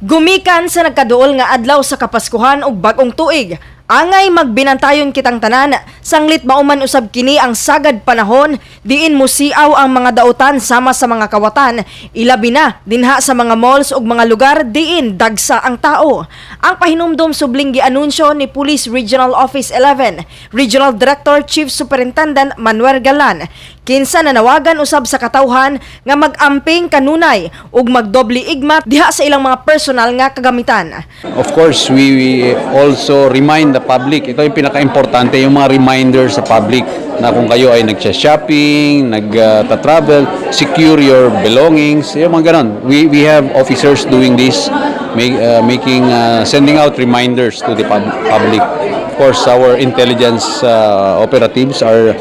Gumikan sa nagkaduol nga adlaw sa Kapaskuhan ug Bag-ong Tuig, angay magbinantayon kitang tanan, sanglit mauman usab kini ang sagad panahon diin musiaw ang mga dautan sama sa mga kawatan, ilabi na dinha sa mga malls ug mga lugar diin dagsa ang tao. Ang pahinumdom subling gianunsyo ni Police Regional Office 11, Regional Director Chief Superintendent Manuel Galan, kinsa nanawagan usab sa katawhan nga mag-amping kanunay ug magdoble igmat diha sa ilang mga personal nga kagamitan. Of course, we also remind the public. Ito yung pinaka-importante, yung mga reminders sa public na kung kayo ay nag-shopping, nag-travel, secure your belongings, yung mga ganon. We have officers doing this, sending out reminders to the public. Of course, our intelligence operatives are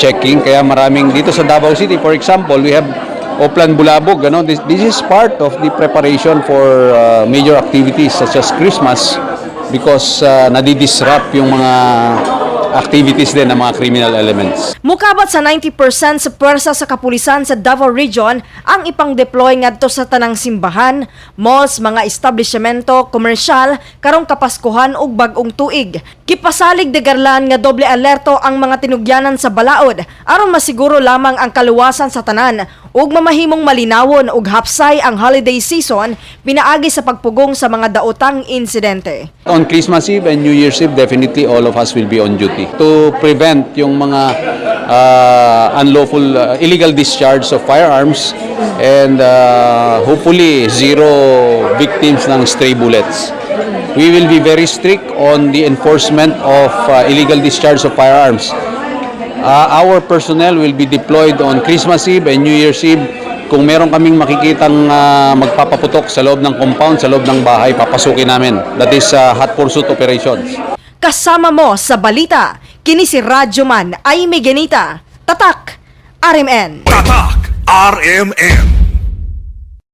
checking. Kaya maraming dito sa Davao City, for example, we have Oplan Bulabog, ano? This is part of the preparation for major activities such as Christmas because nadidisrupt yung mga activities din ng mga criminal elements. Mukabat sa 90% sa puwersa sa kapulisan sa Davao Region ang ipang-deploy ngadto sa tanang simbahan, malls, mga establishmento, komersyal karong Kapaskuhan ug Bag-ong Tuig. Gipasalig de Garlan nga doble alerto ang mga tinugyanan sa balaod aron masiguro lamang ang kaluwasan sa tanan ug mamahimong malinawon ug hapsay ang holiday season pinaagi sa pagpugong sa mga daotang insidente. On Christmas Eve and New Year's Eve, definitely all of us will be on duty to prevent yung mga unlawful, illegal discharge of firearms and hopefully zero victims ng stray bullets. We will be very strict on the enforcement of illegal discharge of firearms. Our personnel will be deployed on Christmas Eve and New Year's Eve. Kung meron kaming makikitang magpapaputok sa loob ng compound, sa loob ng bahay, papasukin namin. That is hot pursuit operations. Kasama mo sa balita, kini si Radyoman Aimee Genita. Tatak, RMN. Tatak RMN.